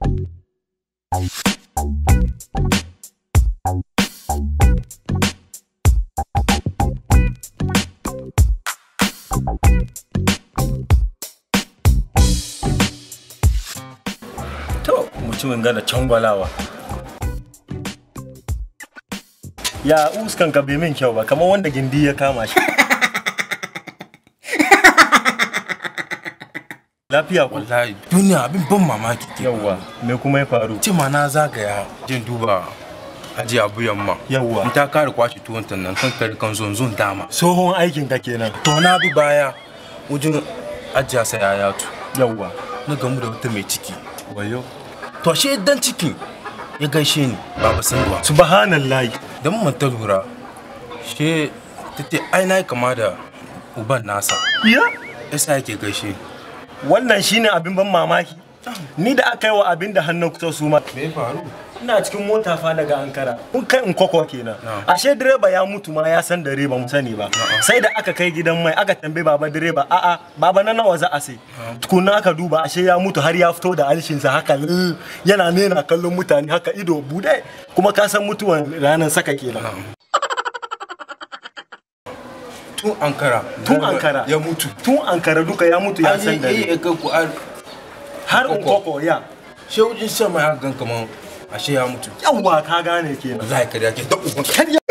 To, mutumin gana cangwalawa. Ya uskan ka bai min kyau ba, kamar wanda gindi ya kama shi. Lafiya ku? Wallahi duniya abin ban mamaki ke. Yawwa, me kuma ya faru? Ce ma na zagaya jin duba aji abu yamma. Yawwa. In ta kare kwashe tuwon ta nan kan kare kan zonzon dama. Tsohon aikin ka kenan. To na bi baya wajen ajiya saya yatu. Yawwa. Na gamu da wata mai ciki. Wayo. To she dan cikin ya gaishe ni baba sanduwa. Subhanallahi. Dan mun ta lura she ta ce ai na yi kama da uban nasa. Ya? Yasa yake gaishe ni. Wannan shine abin ban mamaki. Ni da aka yi wa abin da hannun kusa su ma. Me ya faru? Ina cikin mota fa daga Ankara. Kun kai in kwakwa kenan. Ashe direba ya mutu ma ya san dare ba mu sani ba. Sai da aka kai gidan mai aka tambayi baba direba, a'a baba na nawa za a sai. Tukunna aka duba ashe ya mutu har ya fito da alshinsa haka yana nena kallon mutane haka ido bude, kuma ka san mutuwan ranar saka kenan. Tun Ankara. Tun Ankara. Ya mutu. Tun Ankara duka ya mutu ya san dare. Ya kai ku har in kwakwa ya. She wajen shan mai aka gan kaman ashe ya mutu. Yawwa ka gane kenan. Wallahi kariya ke da uban. Kariya.